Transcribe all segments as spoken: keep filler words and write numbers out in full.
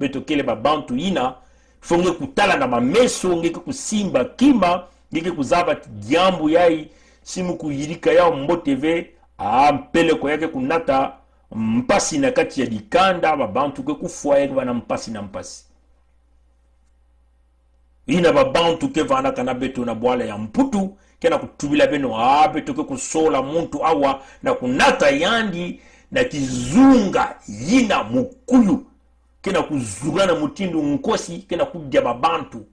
Beto kele babantu yina, faut nge kutala na mameso, nge ke kusimba kima, nge ke kuzaba ti diambu yayi, si mu kuyidika yau mbote ve, a mpeleko ya ke kunata mpasi na kati ya dikanda, babantu ke kufwa, ya ke bana mpasi na mpasi. Yina babantu ke vanaka na beto na bwala ya Mputu, ke na kutubila beno, a, beto ke kusola muntu awa na kunata yandi na kizunga yina mukuyu, ke na kuzungana mutindu nkosi, ke na kudia babantu.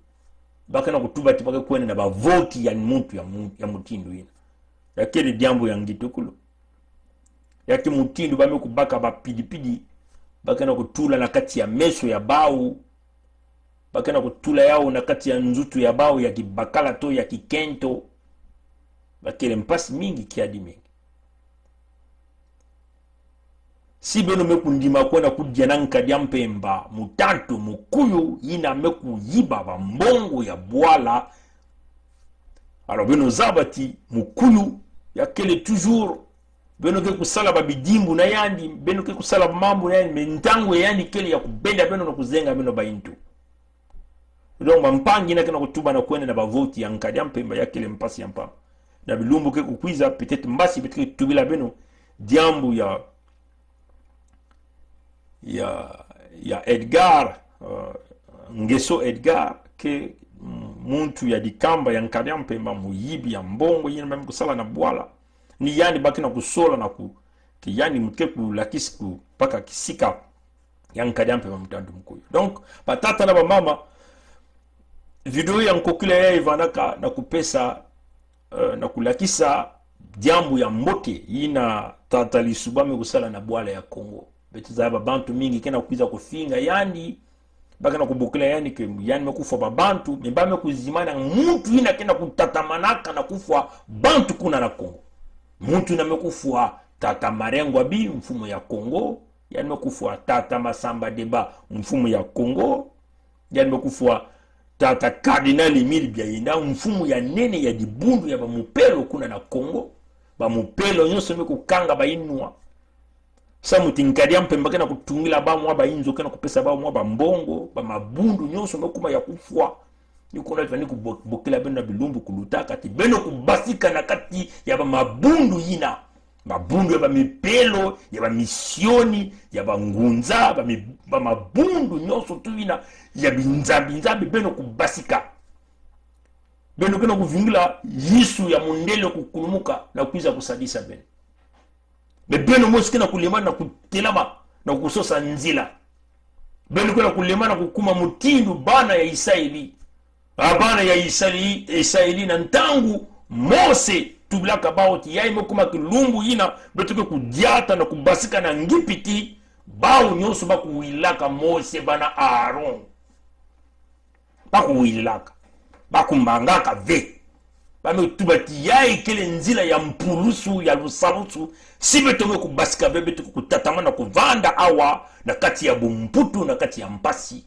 Ba ke na kutuba ti ba ke kwenda na bavoti ya muntu ya mu-, ya mutindu yina. Ya kele diambu ya ngitukulu. Ya ke mutindu ba me kubaka bapidipidi, ba ke na kutula na kati ya meso ya bau, ba ke na kutula yau na kati ya nzutu ya bau ya kibakala to ya kikento, ba kele mpasi mingi, kiadi mingi. Si beno me kundima kwenda kudia na nkadi ya mpemba, mutantu mukuyu yina me kuyiba bambongo ya bwala. Alors beno zaba ti mukuyu ya kele toujours, beno ke kusala babidimbu na yandi, beno ke kusala bamambu na yandi, mais ntangu ya yandi kele ya kubenda beno na kuzenga beno bayintu. Donc bampangi yina ke na kutuba na kwenda na bavoti ya nkadi ya mpemba, ya kele mpasi ya mpamba. Na bilumbu ke kukwiza, peut-être mbasi beto ke tubila beno diambu ya, ya, ya Edgar, euh, Ngeso Edgar, ke muntu ya dikamba ya nkadi ya mpemba, muyibi ya mbongo yina ba me kusala na bwala. Ni yandi ba ke na kusola na ku, ke yandi mu ke kulakisi ku paka kisika ya nkadi ya mpemba, mutantu mukuyu. Donc batata na bamama, vidéo ya nkokila yayi ivanaka na kupesa, euh, na kulakisa diambu ya mbote yina tata Lissouba me kusala na bwala ya Congo. Beto zaba babantu mingi ke na kwiza kufinga yandi, ba ke na kubokila yandi ke yandi me kufwa babantu, mais ba me kuzimbana muntu yina ke na kutatamanaka na kufwa bantu kuna na Congo. Muntu yina me kufwa tata Marien Ngouabi, mfumu ya Congo. Yandi me kufwa tata Massamba-Débat, mfumu ya Congo. Yandi me kufwa tata Cardinal Émile Biayenda, mfumu ya nene ya dibundu ya bamupelo kuna na Congo. Bamupelo nyonso me kukanga bayinwa. Samu ti nkadi ya mpemba ke na kutungila bau mwa bayinzo, ke na kupesa bau mwa bambongo, bamabundu nyonso me kuma ya kufwa. Ni kuna ti ba ni kubo-, bokila beno na bilumbu kulutaka ti beno kubasika na kati ya bamabundu yina. Mabundu ya bamipelo, ya bamisioni, ya bangunza, bami-, bamabundu nyonso tu yina ya binzambi-nzambi, beno kubasika. Beno ke na kuvingila Yesu ya mundele kukulumuka na kwiza kusadisa beno. Mais beno mosi ke na kulembana na kutelama na kusosa nzila. Beno ke na kulembana na kukuma mutindu bana ya Isaeli. A, bana ya Isaeli, Isaeli na ntangu Mose tubilaka bau ti yayi me kuma kilumbu yina beto ke kudiata na kubasika na Ngipiti, bau nyonso ba kuwilaka Mose, bana Aaron. Ba kuwilaka. Ba kumangaka ve. Ba me tuba ti yayi kele nzila ya mpulusu, ya lusalusu. Si beto me kubasika ve, beto kutatamana kuvanda awa na kati ya bumputu, na kati ya mpasi.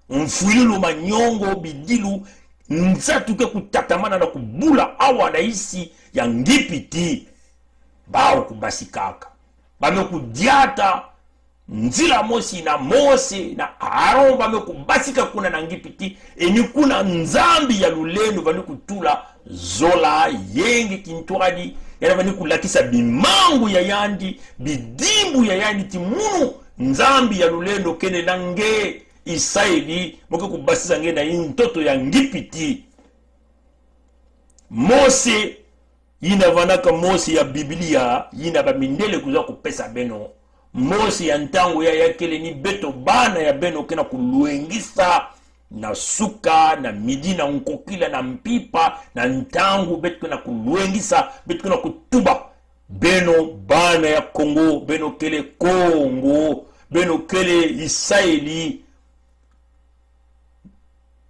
Mfwilulu, manyongo, bidilu, nsatu ke kutatamana na kubula awa na nsi ya Ngipiti. Bau kubasikaka. Ba me kudiata nzila mosi na Mose na Aaron ba me kubasika kuna na Ngipiti, e ni kuna Nzambi ya lulendo ba ni kutula zola, yenge, kintwadi, yandi ba ni kulakisa bimangu ya yandi, bidimbu ya yandi ti munu Nzambi ya lulendo kene na nge Isaeli, mo ke kubasisa nge na ntoto ya Ngipiti. Mose, yina vandaka Mose ya Biblia, yina bamindele kwiza kupesa beno. Mose ya ntangu ya, ya kele ni beto bana ya beno ke na kulwengisa na suka, na midi, na nkokila, na mpimpa, na ntangu, beto ke na kulwengisa, beto ke na kutuba. Beno bana ya Kongo, beno kele Kongo, beno kele Isaeli.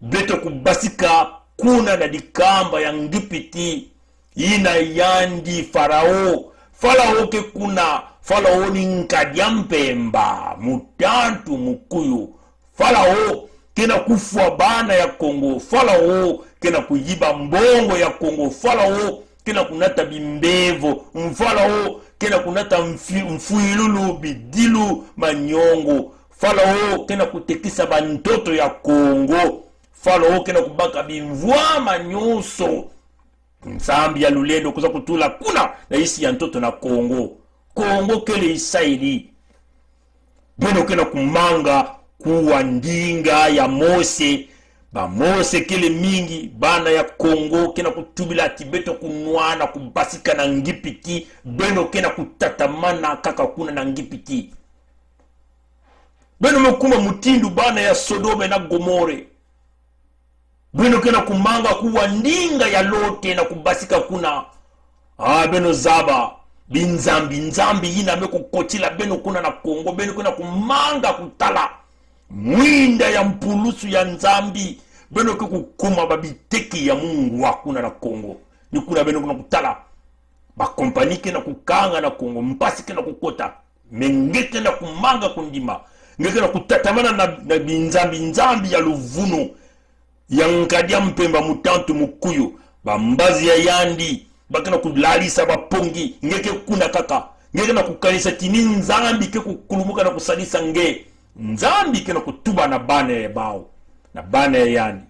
Beto kubasika kuna na dikamba ya Ngipiti, yina yandi Farao. Farao ke kuna, Farao ni nkadi ya mpemba, mutantu, mukuyu. Farao ke na kufwa bana ya Kongo. Farao ke na kuyiba mbongo ya Kongo. Farao ke na kunata bimbevo. Farao ke na kunata mfi-, mfwilulu, bidilu, manyongo. Falao ke na kutekisa bantoto ya Kongo. Falao ke na kubaka bimvwama nyonso. Nzambi ya lulendo kwiza kutula kuna na nsi ya ntoto na Kongo. Kongo kele Isaeli. Beno ke na kumanga kuwa ndinga ya Mose. Ba Mose kele mingi, bana ya Kongo ke na kutubila ti beto kunwana kubasika na Ngipiti. Beno ke na kutatamana kaka kuna na Ngipiti. Beno me kuma mutindu bana ya Sodome na Gomore. Beno ke na kumanga kuwa ndinga ya Lote na kubasika kuna. Ah, beno zaba. Binzambi, nzambi yina me kukotila beno kuna na Kongo. Beno ke na kumanga kutala mwinda ya mpulusu ya Nzambi. Beno ke kukuma babiteki ya mungwa kuna na Kongo. Ni kuna beno ke na kutala. Ba compagnie ke na kukanga na Kongo. Mpasi ke na kukota. Mais nge ke na kumanga kundima. Nge ke na kutatamana na, na binzambi, nzambi ya luvunu. Ya Nkadia, Mpemba, Mutantu, Mukuyu. Bambazi ya yandi. Ba ke na kulalisa bapongi. Nge ke kuna kaka. Nge ke na kukanisa ti ni Nzambi ke kukulumuka na kusalisa nge. Nzambi ke na kutuba na bana ya bawu. Na bana ya yandi.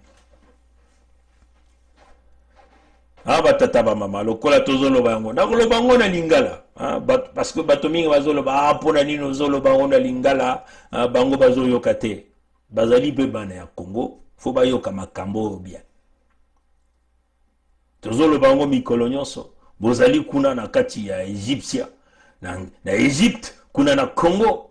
Ah, batata, bamama, lokola tozoloba yango. Nakoloba yango na Lingala. Ah, bat-, parce que bato mingi bazoloba, ah, pona nini ozoloba yango na Lingala, ah, bango bazoyoka te. Bazali pe bana ya Kongo, faut bayoka makambo oyo bien. Tozoloba yango mikolo nyonso. Bozali kuna na kati ya Egyptia. Na, na Egypte, kuna na Kongo.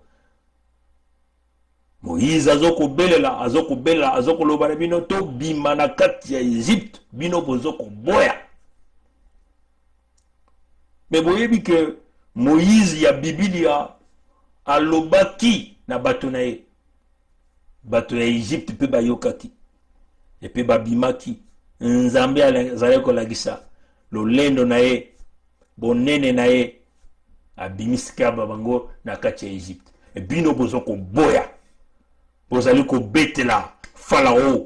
Moïse azokobelela, azokobelela, azokoloba na bino, tobima na kati ya Egypte, bino bozokoboya. Mais boyebi que Moïse ya Biblia alobaki na bato na ye. Bato ya Egypte pe bayokaki. Et puis babimaki. Nzambe ala-, azali kolakisa lolendo na ye, bonene na ye, abimisikaba bango na kati ya Egypte. E bino bozokoboya. Bozali kobetela Falao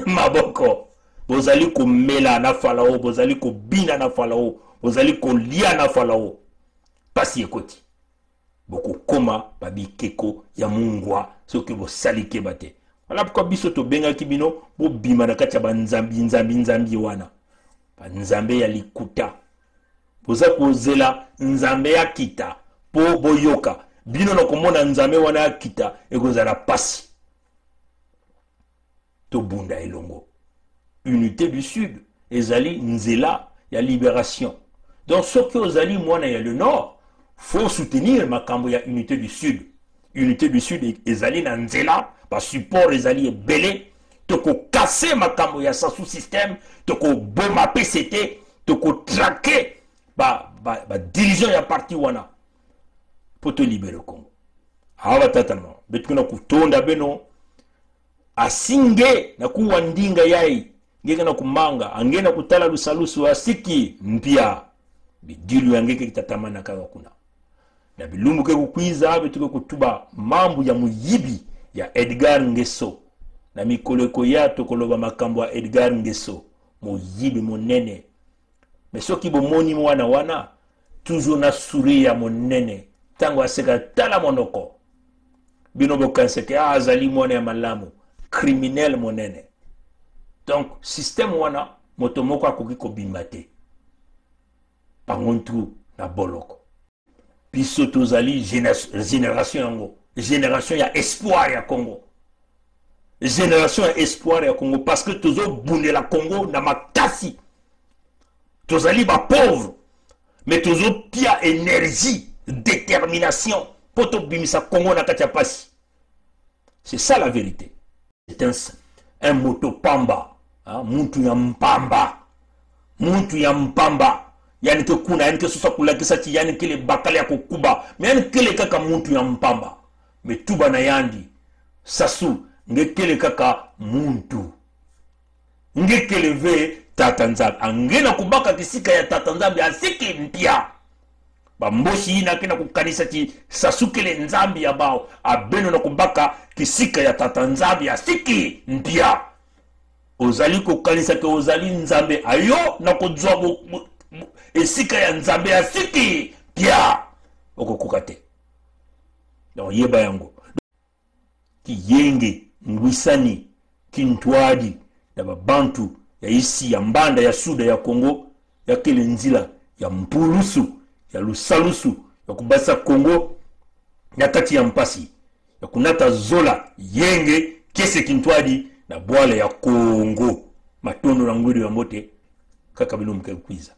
maboko. Bozali komela na Falao, bozali kobina na Falao, bozali kolia na Falao. Pasi ekoti. Bokokoma babikeko ya mungwa soki bosali keba te. Voilà pourquoi biso tobengaki bino, bobima na kati ya banzambi, nzambi, nzambi wana. Banzambe ya likuta. Boza kozela Nzambe akita po boyoka. Bino na komona Nzambe wana akita, ekozala pasi. Tobunda elongo. Unité du Sud ezali nzela ya libération. Donc, soki ozali mwana ya le Nord, faut soutenir makambo ya Unité du Sud. Unité du Sud e-, ezali na nzela, ba support ezali ebele, toko casser makambo ya Sassou système, tokoboma P C T, toko traquer ba, ba, ba dirigeants ya parti wana. Po to libérer Congo. Awa tata na mama, beto ke na kutonda beno, asi nge na kuwa ndinga yayi, nge ke na kumanga, a nge na kutala lusalusu asiki mpia. Bidilu ya nge ke kutatamana kaka kuna. Na bilumbu ke kukwiza, beto ke kutuba mambu ya moyibi ya Edgar Nguesso. Na mikolo ekoya tokoloba makambo ya Edgar Nguesso, moyibi monene. Mais soki bomoni mwana wana, toujours na sourire ya monene, tango aseka tala monoko, bino bokaniseke, ah, azali mwana ya malamu, criminel monene. Donc, système wana, moto moko akoki kobima te. Bango ntu na boloko. Biso tozali géné-, génération yango. Génération ya espoir ya Congo. Génération ya espoir ya Congo. Parce que tozobundela Congo na makasi. Tozali ba pauvres. Mais tozotia énergie, détermination, po tobimisa Congo na kati ya pasi. C'est ça la vérité. C'est un, un moto pamba, hein, muntu ya mpamba. Muntu ya mpamba. Yandi ke kuna, yandi ke sosa kulakisa ti yandi kele bakala ya kokuba. Mais yandi kele kaka muntu ya mpamba. Mais tuba na yandi: Sassou, nge kele kaka muntu. Nge kele ve Tata Nzambi. A nge na kubaka kisika ya Tata Nzambi asiki mpia. Bambosi yina ke na kukanisa ti Sassou kele Nzambi ya bawu, a beno na kubaka kisika ya Tata Nzambi asiki mpia. Ozali kokanisa ke ozali Nzambe, a yo na kozwa bo-, bo-, bo-, esika ya Nzambe asiki mpia. Okokoka te. Donc, yeba yango. ki yenge ngwisani kintwadi na babantu ya isi ya mbanda ya Suda ya Kongo, ya kele nzila ya mpulusu, ya lusalusu, ya kubasa Kongo na kati ya mpasi, ya kunata zola, yenge, kiese kintwadi na bwala ya Kongo. Matondo na ngwilu ya mbote, kaka bilumbu ke kwiza.